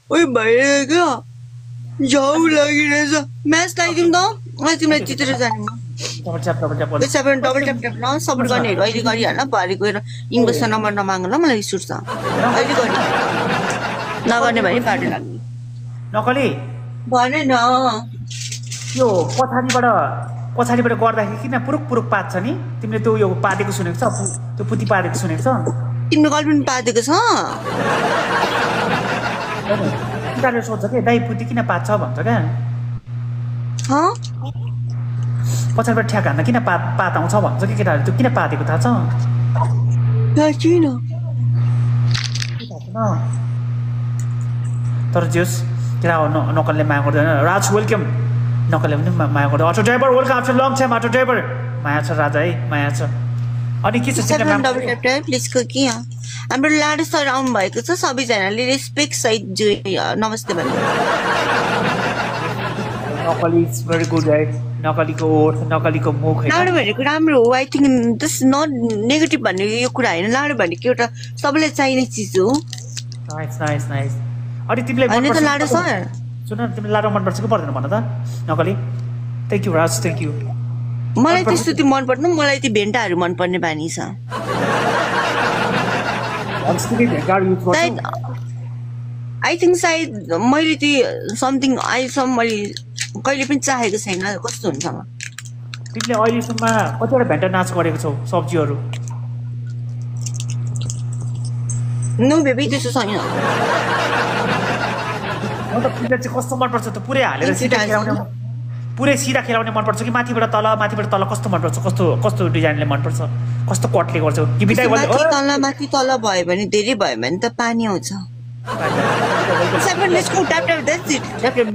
ओइ भइरहेको जाउ लागिरहेछ म्याच लगाइदिउँ त अहिले तिमीलाई जितेर जाने म त्यसै पनि डबल ट्याप ट्याप न सपोर्ट गर्नेहरू अहिले गरिहाल भरे गएर इङ्ग्लिसको नम्बर नमाग ल मलाई रिस उठ्छ अहिले गर्ने नगर्ने भने बाटो लाग्ने नकली भने न यो पछाडिबाट गर्दाखेरि किन पुरुक पात्छ नि तिमीले त्यो यो पादेको सुनेको छ त्यो पुती पादेको सुनेको छ तिम्रो गर्लफ्रेन्ड पादेको छ केटाले सोध्छ कि दाइ पुती किन पात्छ भन्छ क्या पछाडिबाट ठ्याक हान्दा किन पात आउँछ भन्छ कि केटाहरूले त्यो किन पादेको थाहा छ तर जोस् केटा नकलले माया गर्दैन राज वेलकम नकलले पनि माया गर्दैन auto driver welcome after long time auto driver माया छ राजा है माया छ अनि के छ हाम्रो लाडो सर आउनु भएको छ सबैजनाले रेस्पेक्ट सहित नमस्ते भन्नु नकली इज भेरी गुड है नकलीको ओठ नकलीको मुख लाडो भनेको राम्रो हो I think this not negative भन्ने यो कुरा होइन लाडो भनेको एउटा सबैलाई चाहिने चिज हो नाइस अनि तिमीले होइन त लाडो सर सुन तिमीले लाडो मनपर्छ कि पर्दैन भन त नकली thank you Raj thank you मलाई त्यस्तो त्यो मन पर्दैन मलाई त्यो भेन्टाहरू मनपर्ने बानी छ आई थिङ्क सायद मैले त्यो समथिङ अहिलेसम्म मैले कहिले पनि चाहेको छैन कस्तो हुन्छ तिमीले अहिलेसम्म कतिवटा भेन्टा नाच गरेको छौ सब्जीहरू नो बेबी त्यसो छैन तिमीलाई चाहिँ कस्तो मनपर्छ त पुरै हालेर पुरै सिधा खेलाउने मनपर्छ कि माथिबाट तल कस्तो मनपर्छ कस्तो डिजाइनले मनपर्छ कस्तो कटले गर्छौ कि माथि तल भयो भने धेरै भयो भने त पानी आउँछ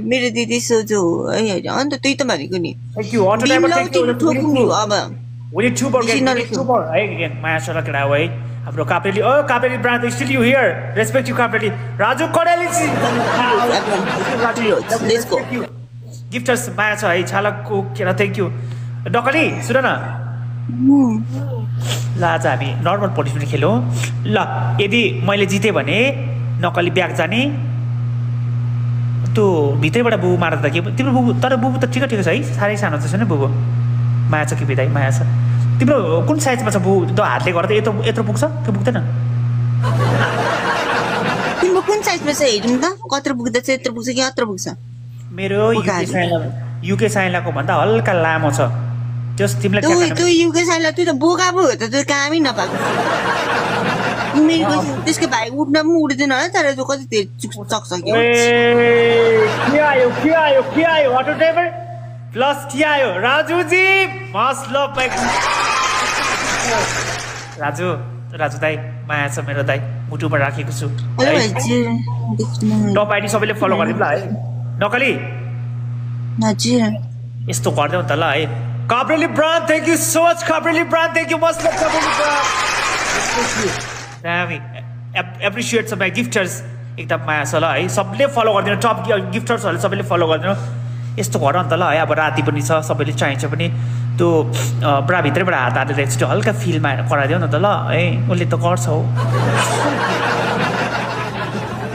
मेरो दिदी सोझो अन्त त्यही त भनेको नि माया सर केटा हो है हाम्रो Kapreli Kapreli brand still you here respect you Kapreli Raju Kadeli gifters माया छ है छालकको केटा थ्याङ्क यू डकली सुन न ल आज हामी नर्मल पोलिस पनि खेल्यौँ ल यदि मैले जितेँ भने नकली ब्याग जाने त्यो भित्रैबाट बुबु मार्दा के तिम्रो बुबु तर बुबु त ठिक छ है साह्रै सानो छ नि बुबु माया छ कि बिदाई माया छ तिम्रो कुन साइजमा छ बुबु त हातले गर्दा यत्रो पुग्छ त्यो पुग्दैन तिम्रो कुन साइजमा छ हेरौँ त कत्रो पुग्दैछ यत्रो पुग्छ कि यत्रो पुग्छ मेरो युके साइलाको भन्दा हल्का लामो छ जस तिमीलाई त्यो युके साइला त्यो त बोका पो हो त त्यो कामै नपाएको मेरो त्यसको भाइ उठ्न पनि उठ्दैन होला तर त्यो कति धेरै चकचक्यो के आयो अटो ड्राइभर प्लस के आयो Raju ji must love bike Raju दाइ माया छ मेरो दाइ मुटुमा राखेको छु टप आइडी सबैले फलो गरिदिनु ल है नकली यस्तो गर्दै त ल है Kapreli brand thank you so much Kapreli brand thank you must love Kapreli brand appreciate छ माई गिफ्टर्स एकदम माया छ ल है सबले फलो गरिदिनु टप गिफ्टर्सहरूले सबैले फलो गरिदिनु यस्तो गर नि त ल है अब राति पनि छ सबैले चाहिन्छ पनि त्यो ब्राभित्रैबाट हात हालेर एकचोटि हल्का फिलमा कराइदेऊ न त ल है उसले त गर्छ हौ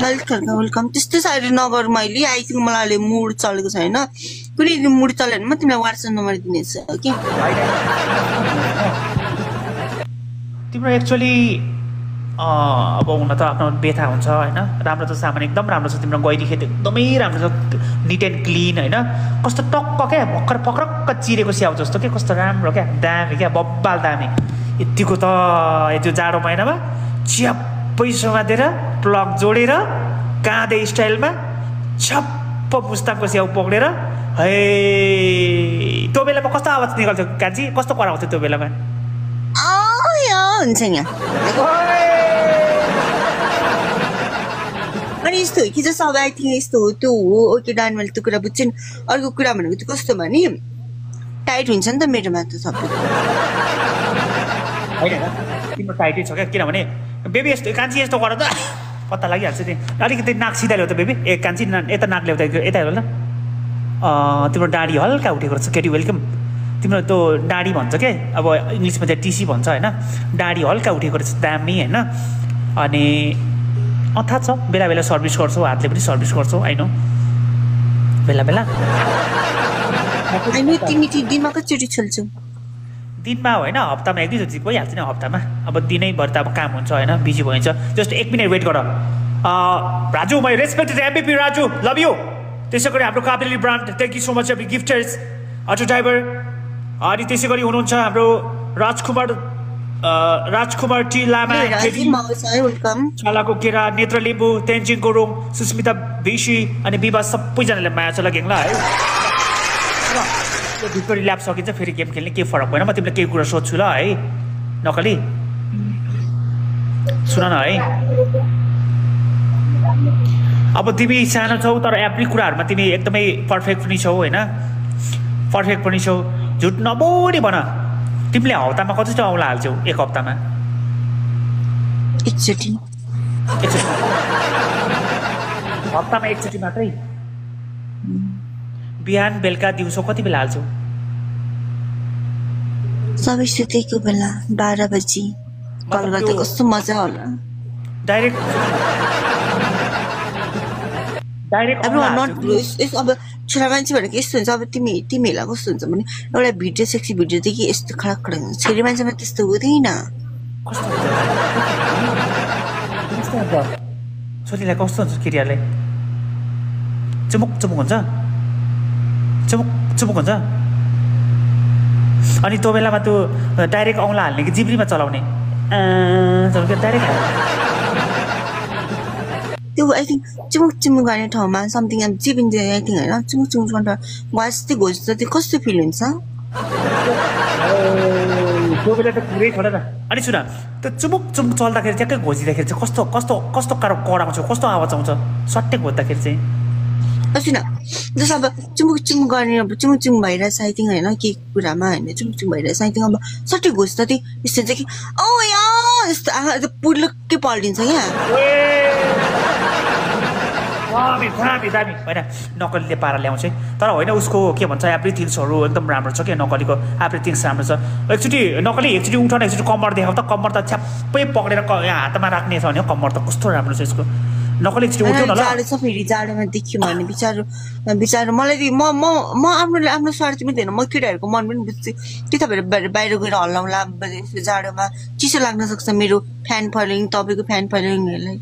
वेलकम त्यस्तै साह्रै नगर मैले आई थिङ्क मलाई अहिले मुड चलेको छैन कुनै दिन मुड चल्यो भने म तिमीलाई वाट्सएप नम्बर दिनेछु कि तिम्रो एक्चुअली अब हुन त आफ्नो व्यथा हुन्छ होइन राम्रो त सामान एकदम राम्रो छ तिम्रो गैरी खेत एकदमै राम्रो छ निट एन्ड क्लिन होइन कस्तो टक्क क्या भर्खर पक्रक्क चिरेको स्याउ जस्तो क्या कस्तो राम्रो क्या दामी क्या बब्बाल दामी यतिको त त्यो जाडो महिनामा च्याप्पै समातेर प्लग जोडेर काँधे स्टाइलमा छप्प मुस्ताङको स्याउ पक्रेर है त्यो बेलामा कस्तो आवाज निकाल्थ्यो कान्छी कस्तो कराउँथ्यो त्यो बेलामा हुन्छ यहाँ अनि यस्तो हो कि जस्तो अब आई थिङ्क यस्तो हो त्यो हो ओके डान मैले त्यो कुरा बुझ्छु नि अर्को कुरा भनेको त्यो कस्तो भने टाइट हुन्छ नि त मेरोमा त सबै होइन तिम्रो टाइटै छ क्या किनभने बेबी यस्तो कान्छी यस्तो गर त पत्ता लागिहाल्छ नि अलिकति नाक सिधा ल्याउ त बेबी ए कान्छी यता नाक ल्याउ त यता हेर ल तिम्रो डाँडी हल्का उठेको रहेछ केटी वेलकम तिम्रो त्यो डाँडी भन्छ क्या अब इङ्ग्लिसमा चाहिँ टिसी भन्छ होइन डाँडी हल्का उठेको रहेछ दामी होइन अनि थाहा छ बेला बेला सर्भिस गर्छौ हातले पनि सर्भिस गर्छौ हैन बेला बेला अनि तिमी दिनमा कतिचोटि खेल्छौ दिनमा होइन हप्तामा एक दुईचोटि भइहाल्छ नि हप्तामा अब दिनैभरि त अब काम हुन्छ होइन बिजी भइन्छ जस्ट 1 मिनट वेट गर Raju my respected MPP Raju love you त्यसै गरी हाम्रो Kabeli brand thank you so much every gifters auto driver अनि त्यसै गरी हुनुहुन्छ हाम्रो राजकुमार टी लामा छालाको केरा नेत्र लिम्बू तेन्जिङ गुरुङ सुस्मिता भिसी अनि विवाह सबैजनाले माया छ लगेङ ल है भिक्टोरी ल्याब सकिन्छ फेरि गेम खेल्ने केही फरक भएन म तिमीलाई केही कुरा सोध्छु ल है नकली सुन न है अब तिमी सानो छौ तर एभ्री कुराहरूमा तिमी एकदमै पर्फेक्ट पनि छौ होइन पर्फेक्ट पनि छौ झुट नबोली भन तिमीले हप्तामा कतिचोटि औँला हाल्छौ एक हप्तामा एकचोटि हप्तामा एकचोटि मात्रै बिहान बेलुका दिउँसो कति बेला हाल्छौ सबै सुतेको बेला 12 बजी कल गर्दा कस्तो मजा होला डाइरेक्ट अब छोरा मान्छे भनेको यस्तो हुन्छ अब तिमीहरूलाई कस्तो हुन्छ भने एउटा भिडियो सेक्सी भिडियोदेखि यस्तो खडक खडक हुन्छ छोरी मान्छेमा त्यस्तो हुँदैन छोरीलाई कस्तो हुन्छ केटीहरूलाई चुमुक चुमुक हुन्छ चुमुक चुमुक हुन्छ अनि त्यो बेलामा त्यो डाइरेक्ट औँला हाल्ने कि जिब्रीमा चलाउने डाइरेक्ट त्यो आई थिङ्क चुमुक चुमुक गर्ने ठाउँमा समथिङ अब जिबिन्छ आई थिङ्क होइन चुमुक चुमुक गर्ने वास चाहिँ घोज्छ त्यो कस्तो फिल हुन्छ त्यो बेला त पुरै छोड न अनि सुन त्यो चुमुक चुमुक चल्दाखेरि ट्याक्कै घोजिँदाखेरि चाहिँ कस्तो कस्तो कस्तो कराउँछ कस्तो आवाज आउँछ सट्टै घोज्दाखेरि चाहिँ सुन जस्तो अब चुमुक चुमुक गर्ने अब चुमुक चुमुक भइरहेछ आई थिङ्क होइन के कुरामा होइन चुमुक चुमुक भइरहेछ आई थिङ्क अब सट्टै घोज्छ त्यही यस्तो हुन्छ कि औ या यस्तो आँखा पुर्लुक्कै पल्टिन्छ क्या दामी होइन नकलीले पारा ल्याउँछ तर होइन उसको के भन्छ एभ्रिथिङ्सहरू एकदम राम्रो छ क्या नकलीको एभ्रिथिङ्स राम्रो छ एकचोटि नकली एकचोटि उठाउन एकचोटि कम्मर देखाउ त कम्मर त छ्याप्पै पक्रेर यहाँ हातमा राख्ने छ भने कम्मर त कस्तो राम्रो छ यसको नकली एकचोटि उठाउ न ल जाडो छ फेरि जाडोमा देख्यो भने बिचारो मलाई म आफ्नो स्वार्थ पनि थिएन म केटाहरूको मन पनि बुझ्छु के तपाईँहरू बाहिर गएर हल्लाउँला जाडोमा चिसो लाग्न सक्छ मेरो फ्यान फलोइङ तपाईँको फ्यान फलोइङहरूलाई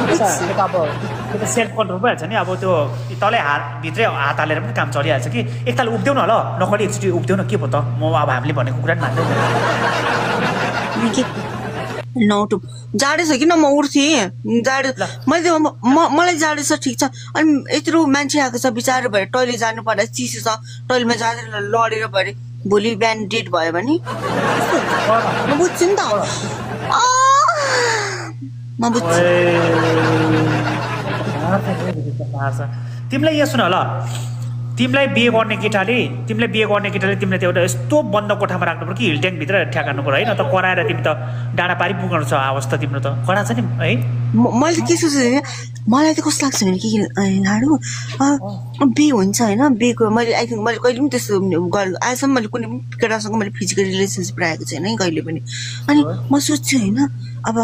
त्यो त सेल्फ कन्ट्रोल भइहाल्छ नि अब त्यो तलै भित्रै हात हालेर पनि काम चलिहाल्छ कि एकताल उभिदेऊ न ल नकली एकचोटि उभिदेऊ न के भयो त म अब हामीले भनेको कुरा नि मान्दैन नौटो जाडो छ किन म उठ्थेँ जाडो मलाई जाडो छ ठिक छ अनि यत्रो मान्छे आएको छ बिचारो भएर टोइलेट जानु पर्दा चिसो छ टोइलेटमा जाँदैन लडेर भरे भोलि बिहान डेट भयो भने म बुझ्छु नि त म बुझ्छु तिमीलाई यहाँ सुन ल तिमीलाई बिहे गर्ने केटाले तिमीलाई त एउटा यस्तो बन्द कोठामा राख्नु पर्यो कि हिल ट्याङ्कभित्र ठ्याकार्नु पर्यो है न त कराएर तिमी त डाँडा पारी पुगाउनु छ अवस्था तिम्रो त कडा छ नि है मैले त के सोच्छु मलाई त कस्तो लाग्छ भने के लाडु बिहे हुन्छ होइन बिहेको मैले आई थिङ्क मैले कहिले पनि त्यस्तो आजसम्म मैले कुनै पनि केटासँग मैले फिजिकल रिलेसनसिप राखेको छैन है कहिले पनि अनि म सोच्छु होइन अब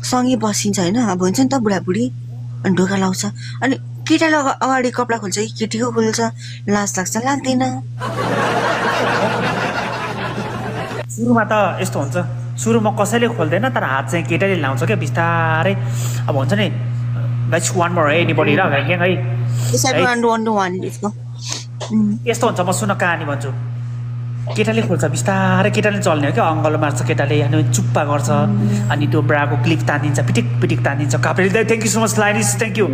सँगै बसिन्छ होइन अब हुन्छ नि त बुढाबुढी अनि ढोका लाउँछ अनि केटाले अगाडि कपडा खोल्छ कि केटीको खोल्छ लाज लाग्छ लाग्दैन सुरुमा त यस्तो हुन्छ सुरुमा कसैले खोल्दैन तर हात चाहिँ केटाले लाउँछ क्या बिस्तारै अब हुन्छ नि गाइस वान मोर है एनीबडी र है यस्तो हुन्छ म सुन कहानी भन्छु केटाले खोल्छ बिस्तारै केटाले चल्ने हो क्या अङ्गलो मार्छ केटाले अनि चुप्पा गर्छ अनि त्यो ब्राको क्लिप तानिन्छ पिटिक पिटिक तानिन्छ Kaperi thank you so much लाइनिस थ्याङ्क यू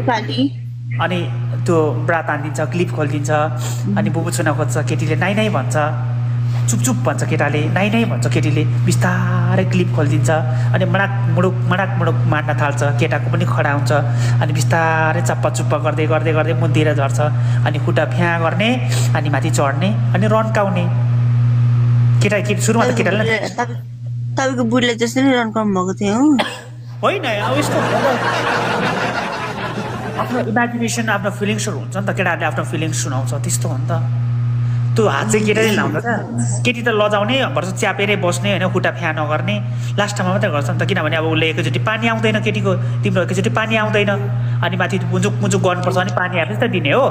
अनि त्यो ब्रा तानिदिन्छ क्लिप खोलिदिन्छ अनि बुबुछुना खोज्छ केटीले नाइ नाइ भन्छ चुपचुप भन्छ केटाले नाइ नाइ भन्छ केटीले बिस्तारै क्लिप खोलिदिन्छ अनि मडाक मुडुक मार्न थाल्छ केटाको पनि खडा हुन्छ अनि बिस्तारै चप्पा चुप्पा गर्दै गर्दै गर्दै मुन्तिर झर्छ अनि खुट्टा फ्या गर्ने अनि माथि चढ्ने अनि रन्काउने केटा सुरुमा त केटाले तपाईँको बुढीले जस्तै नै रन्काउनु भएको थियो होइन अब यस्तो आफ्नो इमेजिनेसन आफ्नो फिलिङ्सहरू हुन्छ नि त केटाहरूले आफ्नो फिलिङ्स सुनाउँछ त्यस्तो हो नि त त्यो हात चाहिँ केटाले लाउँछ क्या केटी त लजाउने भर्छ च्यापेरै बस्ने होइन खुट्टा फ्या नगर्ने लास्ट टाइममा मात्रै गर्छ नि त किनभने अब उसले एकैचोटि पानी आउँदैन केटीको तिम्रो एकैचोटि पानी आउँदैन अनि माथि मुजुक मुजुक गर्नुपर्छ अनि पानी आएपछि त दिने हो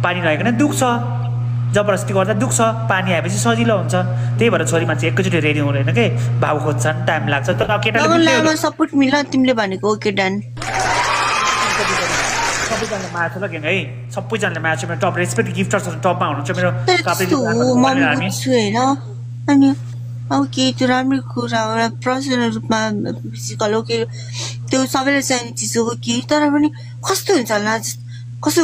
पानी नआइकन दुख्छ जबरजस्ती गर्दा दुख्छ पानी आएपछि सजिलो हुन्छ त्यही भएर छोरी मान्छे एकैचोटि रेडी हुँदैन के भाउ खोज्छन् टाइम लाग्छ तर केटाले सपोर्ट मिल्छ तिमीले भनेको ओके डन सबैजनाले मार्छ ल है सबैजनाले मार्छ मेरो टप रेस्पेक्ट गिफ्टर्सहरू टपमा हुनुहुन्छ मेरो होइन अनि अब केही त्यो राम्रो कुरा हो पर्सनल रूपमा फिजिकल हो के त्यो सबैलाई चाहिने चिज हो कि तर पनि कस्तो हुन्छ होला कस्तो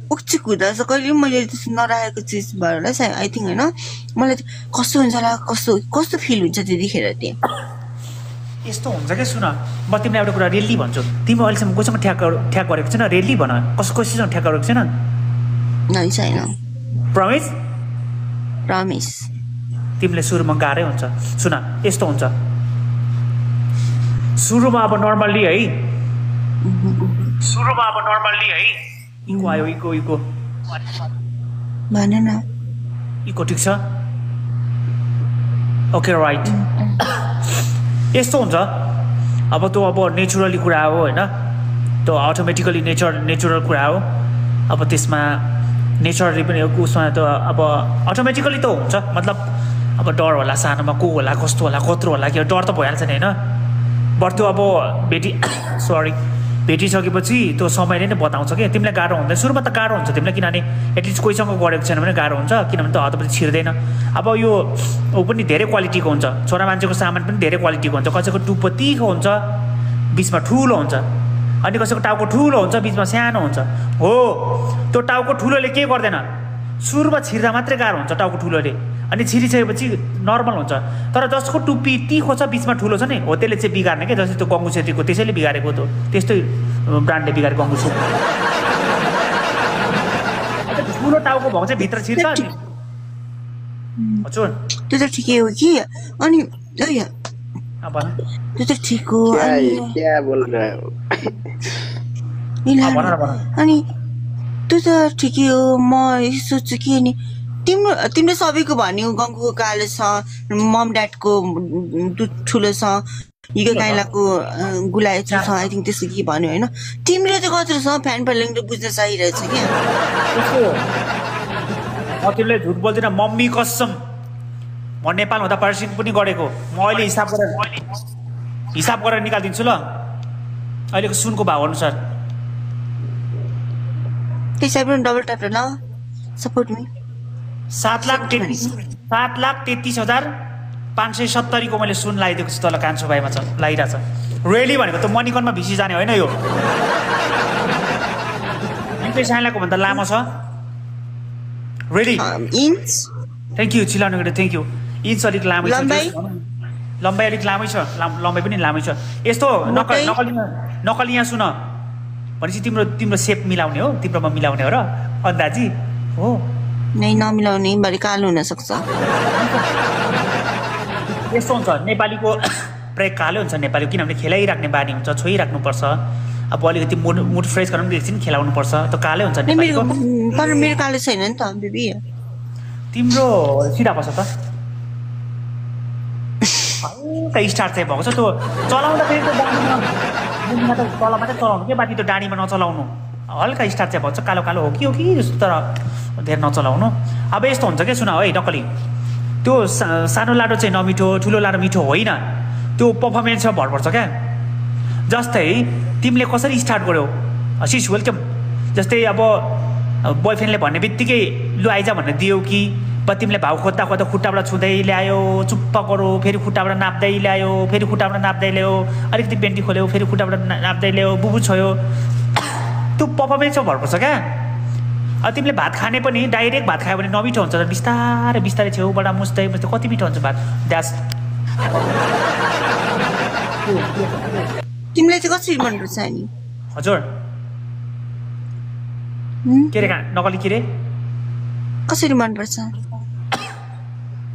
उक्चिक हुँदो रहेछ कहिले पनि मैले त्यस्तो नराखेको चिज भयो होला आई थिङ्क होइन मलाई कस्तो हुन्छ होला कस्तो फिल हुन्छ त्यतिखेर त्यहाँ यस्तो हुन्छ क्या सुन म तिमीलाई एउटा कुरा रेली भन्छु तिमी अहिलेसम्म कोसँग ठ्याक गरेको छैन रेली भन कसैसँग ठ्याक गरेको छैन छैन प्रमिस प्रमिस तिमीले सुरुमा गाह्रै हुन्छ सुन यस्तो हुन्छ सुरुमा अब नर्मल्ली है इको आयो इको भन न इको ठिक छ ओके राइट यस्तो हुन्छ अब त्यो अब नेचुरली कुरा हो होइन त्यो अटोमेटिकली नेचुरल कुरा हो अब त्यसमा नेचरली पनि उसमा त अब अटोमेटिकली त हुन्छ मतलब अब डर होला सानोमा को होला कस्तो होला कत्रो होला कि डर त भइहाल्छ नि होइन बट त्यो अब भेटिसकेपछि त्यो समयले नै बताउँछ कि तिमीलाई गाह्रो हुँदैन सुरुमा त गाह्रो हुन्छ तिमीलाई किनभने एटलिस्ट कोहीसँग गरेको छैन भने गाह्रो हुन्छ किनभने त हतपछि छिर्दैन अब यो ऊ पनि धेरै क्वालिटीको हुन्छ छोरा मान्छेको सामान पनि धेरै क्वालिटीको हुन्छ कसैको टुप्पो तिखो हुन्छ बिचमा ठुलो हुन्छ अनि कसैको टाउको ठुलो हुन्छ बिचमा सानो हुन्छ हो त्यो टाउको ठुलोले के गर्दैन सुरुमा छिर्दा मात्रै गाह्रो हुन्छ टाउको ठुलोले अनि छिरिसकेपछि नर्मल हुन्छ तर जसको टुप्पी तिखो छ बिचमा ठुलो छ नि हो त्यसले चाहिँ बिगार्ने क्या जस्तै त्यो गङ्गु छेत्रीको त्यसैले बिगारेको त्यो त्यस्तै ब्रान्डले बिगारेको गङ्गु छेत्री ठुलो टाउको भएको चाहिँ भित्र छिर्छ नि हजुर त्यो त ठिकै हो कि अनि त्यो त ठिक हो अनि त्यो त ठिकै हो म सोच्छु कि अनि तिमीले सबैको भन्यो गङ्गुको कालो छ मम ड्याडको दुध ठुलो छ हिगो काइलाको गुलायो छ आई थिङ्क त्यस्तो के भन्यो होइन तिमीले चाहिँ कत्रो छ फ्यान फलोइङ त बुझ्न चाहिरहेछ क्या म तिमीलाई झुट बोल्दिनँ मम्मी कसम म नेपाल हुँदा पर्सिङ पनि गरेको म अहिले हिसाब गरेर निकालिदिन्छु ल अहिलेको सुनको भाउ अनुसार त्यसै पनि डबल ट्याप ल सपोर्ट मी 7,33,570 को मैले सुन लगाइदिएको छु तल कान्छो भाइमा छ लगाइरहेछ रेली भनेको त मणिकनमा भिसी जाने होइन यो निकै साइलाको भन्दा लामो छ रेडी इन्च थ्याङ्क यू चिलाउनु थ्याङ्क यू इन्च अलिक लामै छ लम्बाइ अलिक लामै छ लम्बाइ पनि लामै छ यस्तो नकली यहाँ सुन भनेपछि तिम्रो सेप मिलाउने हो तिम्रोमा मिलाउने हो र अन्दाजी हो नै नमिलाउने भरे कालो हुन सक्छ यस्तो हुन्छ नेपालीको प्राय कालो हुन्छ नेपालीको किनभने खेलाइराख्ने बानी हुन्छ छोइराख्नुपर्छ अब अलिकति मुड फ्रेस गर्न पनि एकछिन खेलाउनुपर्छ त कालै हुन्छ नेपालीको तर मेरो कालो छैन नि त बेबी तिम्रो सिधा बस त हल्का स्टार्ट चाहिँ भएको छ त्यो चलाउँदाखेरि त डाँडीमा त तल मात्रै चलाउनु के बाँकी त्यो डाँडीमा नचलाउनु हल्का स्टार्ट चाहिँ भएको छ कालो कालो हो कि जस्तो तर धेरै नचलाउनु अब यस्तो हुन्छ क्या सुन है नकली त्यो सानो लाडो चाहिँ नमिठो ठुलो लाडो मिठो होइन त्यो पर्फर्मेन्समा भर पर्छ क्या जस्तै तिमीले कसरी स्टार्ट गर्यौ सिस वेलकम जस्तै अब बोयफ्रेन्डले भन्ने बित्तिकै लु आइज भनेर दियौ कि वा तिमीले भाउ खोज्दा खुट्टाबाट छुँदै ल्यायो चुप्प गरो फेरि खुट्टाबाट नाप्दै ल्यायो फेरि खुट्टाबाट नाप्दै ल्यायो अलिकति पेन्टी खोल्यो फेरि खुट्टाबाट नाप्दै ल्यायो बुबु छोयो त्यो पर्फर्मेन्समा भर पर्छ क्या अब तिमीले भात खाने पनि डाइरेक्ट भात खायो भने नमिठो हुन्छ बिस्तारै बिस्तारै छेउबाट मुस्दै कति मिठो हुन्छ भात द्यास तिमीलाई चाहिँ कसरी मनपर्छ नि हजुर के रे नकली के रे कसरी मनपर्छ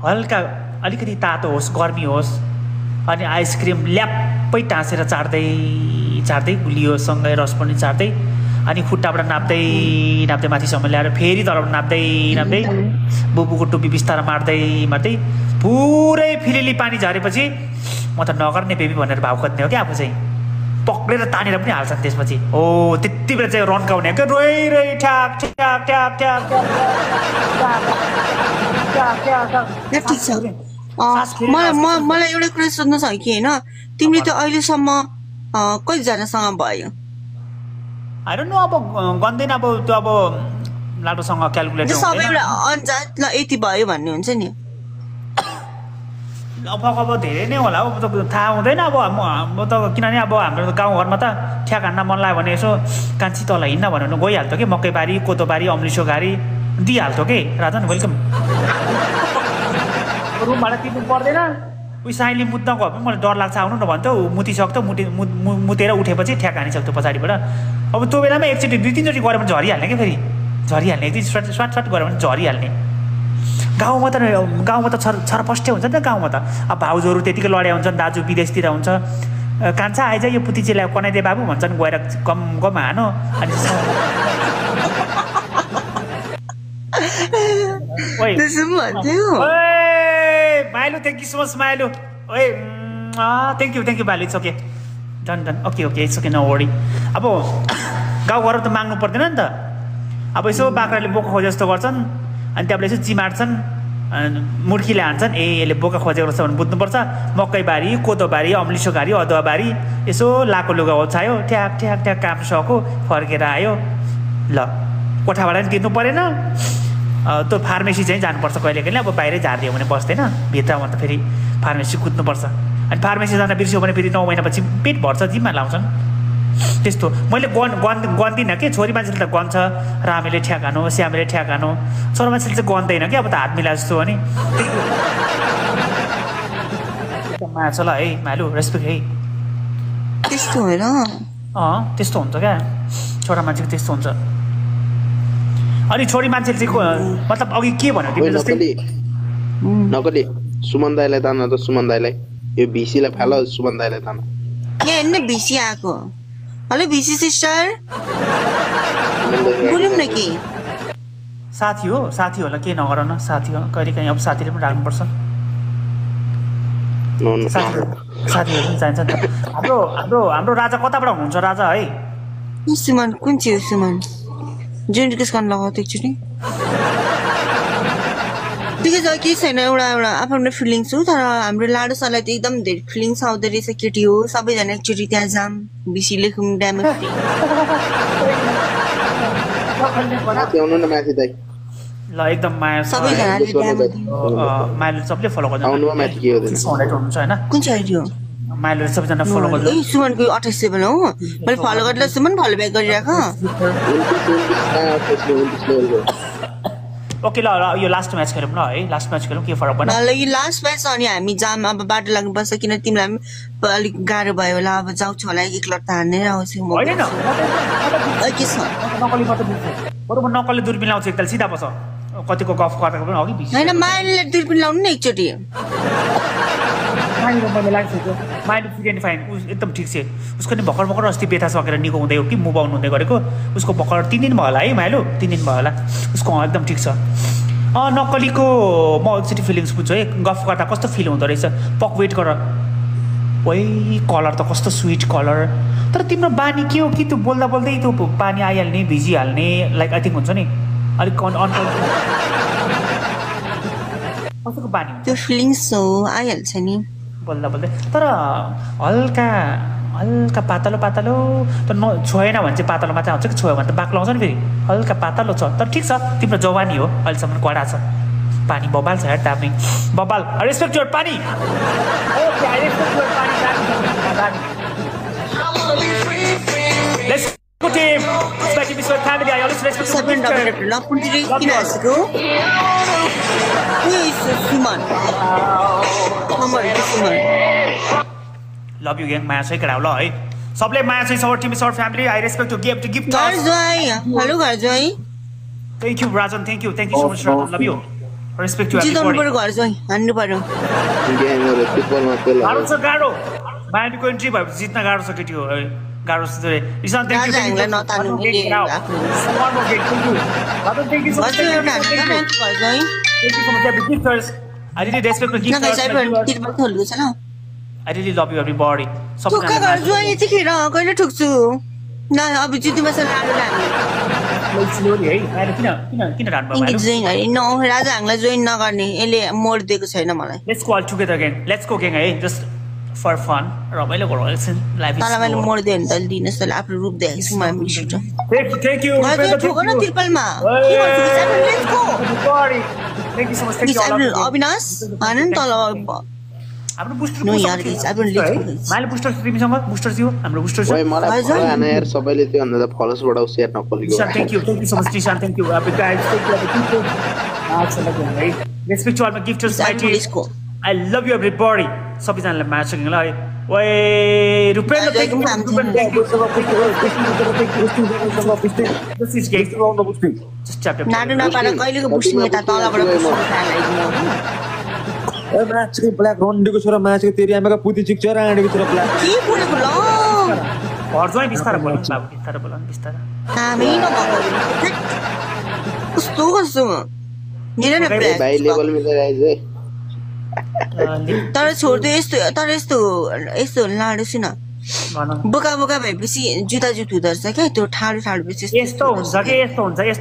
हल्का अलिकति तातो होस् गर्मी होस् अनि आइसक्रिम ल्याप्पै टाँसेर चाड्दै गुलियोसँगै रस पनि चाड्दै अनि खुट्टाबाट नाप्दै नाप्दै माथिसम्म ल्याएर फेरि तलबाट नाप्दै नाप्दै बुबुको टोपी बिस्तारा मार्दै पुरै फिलिली पानी झरेपछि म त नगर्ने बेबी भनेर भाउ खोज्ने हो क्या आफू चाहिँ पक्रेर तानेर पनि हाल्छन् त्यसपछि हो त्यति बेला चाहिँ रन्काउने क्या रोइ ठ्याक ठ्याक ठ्याक ठ्याक ठिक छ मलाई एउटा कुरा सोध्नु छ कि होइन तिमीले त्यो अहिलेसम्म कतिजनासँग भयो I don't know अब गन्दैन अब त्यो अब लाडोसँग क्यालकुलेटर सबै एउटा अन्जाज ल यति भयो भन्ने हुन्छ नि अब धेरै नै होला अब त थाहा हुँदैन अब म त किनभने अब हाम्रो गाउँघरमा त ठ्याक हान्न मन लाग्यो भने यसो कान्छी तल हिँड्न भन्यो भने गइहाल्थ्यो कि मकैबारी कोदोबारी अम्लिसो गाडी दिइहाल्थ्यो कि राजन वेलकम रुमबाट तिर्नु पर्दैन उयो साइली मुत्न गयो भने मलाई डर लाग्छ आउनु न भन्थ्यो मुतिसक्थ्यो मुतेर उठेपछि ठ्याक हानिसक्थ्यो पछाडिबाट अब त्यो बेलामा एकचोटि 2-3चोटि गऱ्यो भने झरिहाल्ने क्या फेरि झरिहाल्ने एक दिन स्वाट गऱ्यो भने झरिहाल्ने गाउँमा त छरपष्टै हुन्छ नि त गाउँमा त अब भाउजूहरू त्यतिकै लड्या हुन्छन् दाजु विदेशतिर हुन्छ कान्छा आइज यो पुती चेला कनाइदे बाबु भन्छन् गएर गम हानो अनि माइलु थ्याङ्क यू सो मच माइलु ओए थ्याङ्क यू भाइलु it's okay done okay it's okay no worry अब गाउँघरमा त माग्नु पर्दैन नि त अब यसो बाख्राले बोका खोजे जस्तो गर्छन् अनि त्यहाँबाट यसो चिमाट्छन् मुर्खीले हान्छन् यसले बोका खोजेको रहेछ भने बुझ्नुपर्छ मकैबारी कोदोबारी अम्लिसो घारी अदुवाबारी यसो लाको लुगा ओछायो ठ्याक ठ्याक ठ्याक काम सक्यो फर्केर आयो ल कोठाबाट पनि तिर्नु परेन त्यो फार्मेसी चाहिँ जानुपर्छ कहिले कहिले अब बाहिरै झारिदियो भने बस्दैन भित्रमा त फेरि फार्मेसी कुद्नुपर्छ अनि फार्मेसी जान बिर्स्यो भने फेरि 9 महिनापछि पेट भर्छ जिम्मा लाउँछन् त्यस्तो मैले गन्दिनँ कि छोरी मान्छेले त गन्छ रामेले ठ्याकानो श्यामले ठ्याकानो छोरा मान्छेले चाहिँ गन्दैन कि अब त हात मिला जस्तो हो नि माया छ ल है मालु रेस्पेक्ट है त्यस्तो होइन त्यस्तो हुन्छ क्या छोरा मान्छेको त्यस्तो हुन्छ अनि छोरी मान्छेले चाहिँ मतलब अघि के भन्यो तिमीले जस्तै नकली सुमन दाइलाई तान त सुमन दाइलाई यो भिसीलाई फाल सुमन दाइलाई तान ए हैन भिसी आको हेलो भिसी सिस्टर बोलौँ न कि साथी होला के नगर न साथी हो कहिले काहीँ अब साथीले पनि राख्नुपर्छ साथीहरू पनि चाहिन्छ नि हाम्रो राजा कताबाट हुनुहुन्छ राजा है सुमन कुन चाहिँ सुमन जुन रिक्वेस्ट गर्न लगाउँथ्यो एकचोटि ठिकै छ केही छैन एउटा आफ्नो फिलिङ्स हो तर हाम्रो लाडो सरलाई त एकदम धेरै फिलिङ्स आउँदो रहेछ केटी हो सबैजना एकचोटि त्यहाँ जाम भिसी लेखौँ ड्यामेज ल एकदम माया सबैजनाले मायाले सबले फलो गर्छ होइन कुन चाहिँ आइडियो मायाले सबैजना फलो गर्छ सुमनको 28 हो मैले फलो गर्दा सुमन फलो ब्याक गरिराख ओके ल यो लास्ट म्याच खेलौँ न है लास्ट म्याच खेलौँ के फरक पर्दैन ल यो लास्ट म्याच अनि हामी जाम अब बाटो लाग्नुपर्छ किन तिमीलाई पनि अलिक गाह्रो भयो होला अब जाउँछु होला एक लट हान्ने आउँछु म होइन के छ बरु म नकलले दूरबिन लाउँछु एकताल सिधा बस कतिको गफ गर्दा पनि अघि भिड होइन माइलले दूरबिन लाउनु न एकचोटि मैले लागिसक्यो माइन्ड फिट एन्ड फाइन एकदम ठिक छ उसको नि भर्खर अस्ति बेथा सकेर निको हुँदै हो कि मुभ आउनु हुँदै गरेको उसको भर्खर 3 दिन भयो होला है माइलो 3 दिन भयो होला उसको एकदम ठिक छ नक्कलीको म एकचोटि फिलिङ्स बुझ्छु है गफ गर्दा कस्तो फिल हुँदो रहेछ पक वेट गर ओइ कलर त कस्तो स्विट कलर तर तिम्रो बानी के हो कि त्यो बोल्दा बोल्दै त्यो पानी आइहाल्ने भिजिहाल्ने लाइक आई थिङ्क हुन्छ नि अलिक कस्तो बानी त्यो फिलिङ्स हो आइहाल्छ नि बोल्दा बोल्दै तर हल्का पातलो त छोएन भने चाहिँ पातलो मात्रै आउँछ कि छोयो भने त बाक्लो आउँछ नि फेरि हल्का पातलो छ तर ठिक छ तिम्रो जवानी हो अहिलेसम्म कडा छ पानी बबाल छ यार दामी बबाल respect your pani okay I respect your pani let's go team specially miss your family I always respect सबै डबल ल पुन्टिरी किन हाँसेको सुमन लभ यु ग्याङ माया छ केटा ल है सबले माया छ सवर टिम सवर family I respect you gift घर ज्वाइ हेलो घर ज्वाइ thank you Rajan thank you so much Rajan love you respect you जिताउनु पर्यो घर ज्वाइ हान्नु पर्यो गाह्रो छ गाह्रो मायाको एन्ट्री भएपछि जित्न गाह्रो छ केटी हो गाह्रो रिसान थ्याङ्क यू राजा हामीलाई नतान्नु मैले आफ्नो हजुर एउटा हान्नु त म्याच गर्छ है I really respect my नखाइ gifters. Cyber triple खोलेको छ ल I really love you everybody. ठुक्का गर्छु है यतिखेर कहिले ठुक्छु न अब जित्नुमा छ राजा slowly है किन रान्नु भयो जोइन है न राजा हामीलाई जोइन नगर्ने यसले मोड दिएको छैन मलाई Let's go all together again. Let's go gang है just for fun. रमाइलो गरौँ एकछिन लाइफ तँलाई मैले मोड दिएँ भने तैँले दिनुहोस् तैँले आफ्नो रूप देखाएको छु मलाई मिसुट Thank you. हजुर ठोक न तिर्पलमा के गर्छु let's go Thank you so much. Thank you all. Avinash हान नि तल हाम्रो बुस्टर नो यार guys I will let's mile booster तिमीसँग बुस्टर थियो हाम्रो बुस्टर छ ओइ मलाई follow हान यार सबैले त्यो भन्दा त follows बढाउ share नकोलीको Tishan, thank you so much Tishan, thank you guys, thank you है respect to all my gifters my team. I love you everybody. सबैजनाले म्याच सकिङ ल है ओए Rupendra thank you this is game just chapter Nadu नपाएर कहिलेको boosting यता तलबाट boosting ए माछको black रन्डीको छोरा माछको तेरी आमाको पुती चिक्छ र आँडीको छोरा ब्ल्याक के पुरेको ल घर जाउँ बिस्तारै बोल बाबु बिस्तारै बोल बिस्तारै कामै नभएको कस्तो कस्तो मेरो न भाइ लेभल मिलेर आइज है तर छोड्दै यस्तो लाडो सुन बोका बोका भएपछि जुत्ता जुत हुँदो रहेछ क्या त्यो ठाडो ठाडो पछि यस्तो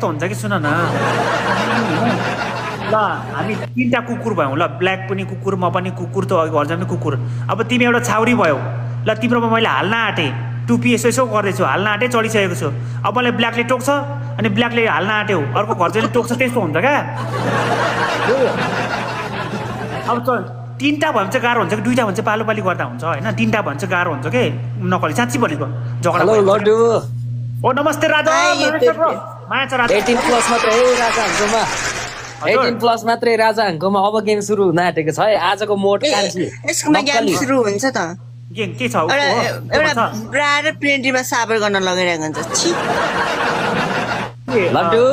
हुन्छ कि सुन न ल हामी तीनटा कुकुर भयौँ ल ब्ल्याक पनि कुकुर म पनि कुकुर त घर जाने कुकुर अब तिमी एउटा छाउरी भयौ ल तिम्रोमा मैले हाल्न आँटेँ टुपी यसो गर्दैछु हाल्न आँटेँ चढिसकेको छु अब मलाई ब्ल्याकले टोक्छ अनि ब्ल्याकले हाल्न आँट्यो अर्को घर जाने टोक्छ त्यस्तो हुन्छ क्या अब त तीनटा भयो भने चाहिँ गाह्रो हुन्छ कि दुईटा भने चाहिँ पालोपाली गर्दा हुन्छ होइन तीनटा भने चाहिँ गाह्रो हुन्छ कि नकली साँच्ची भनेको झगडा हेलो लड्डु ओ नमस्ते राजा माया छ राजा 18 प्लस मात्रै है राजा हाङकोमा 18 प्लस मात्रै राजा हाङकोमा अब गेम सुरु हुन आँटेको छ है आजको मोड कान्छी यसकोमा गेम सुरु हुन्छ त के छ एउटा ब्रा र प्रिन्टीमा साबर गर्न लगाइरहेको हुन्छ छि लड्डु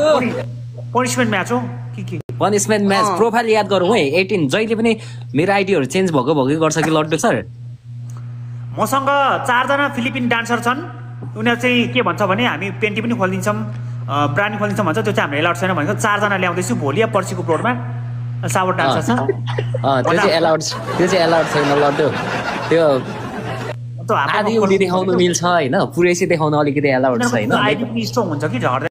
पनिशमेन्ट म्याच हो के पनिशमेन्ट म्याच प्रोफाइल याद गरौँ है 18 जहिले पनि मेरो आइडीहरु चेन्ज भएकै गर्छ कि लड्डु सर मसँग 4 जना फिलिपिन डान्सर छन् उनीहरु चाहिँ के भन्छ भने हामी पेन्टी पनि खोलिदिन्छौँ ब्रान्ड खोलिदिन्छौँ भन्छ त्यो चाहिँ हाम्रो एलाउड छैन भनेको 4 जना ल्याउँदैछु भोलि या पर्सिको प्रोग्राममा सावर डान्सर छ त्यो चाहिँ एलाउड छैन लड्डु त्यो आधी उडी देखाउनु मिल्छ हैन पुरै चाहिँ देखाउन अलिकति एलाउड छैन आइडी पनि स्ट्रङ हुन्छ कि झर्दै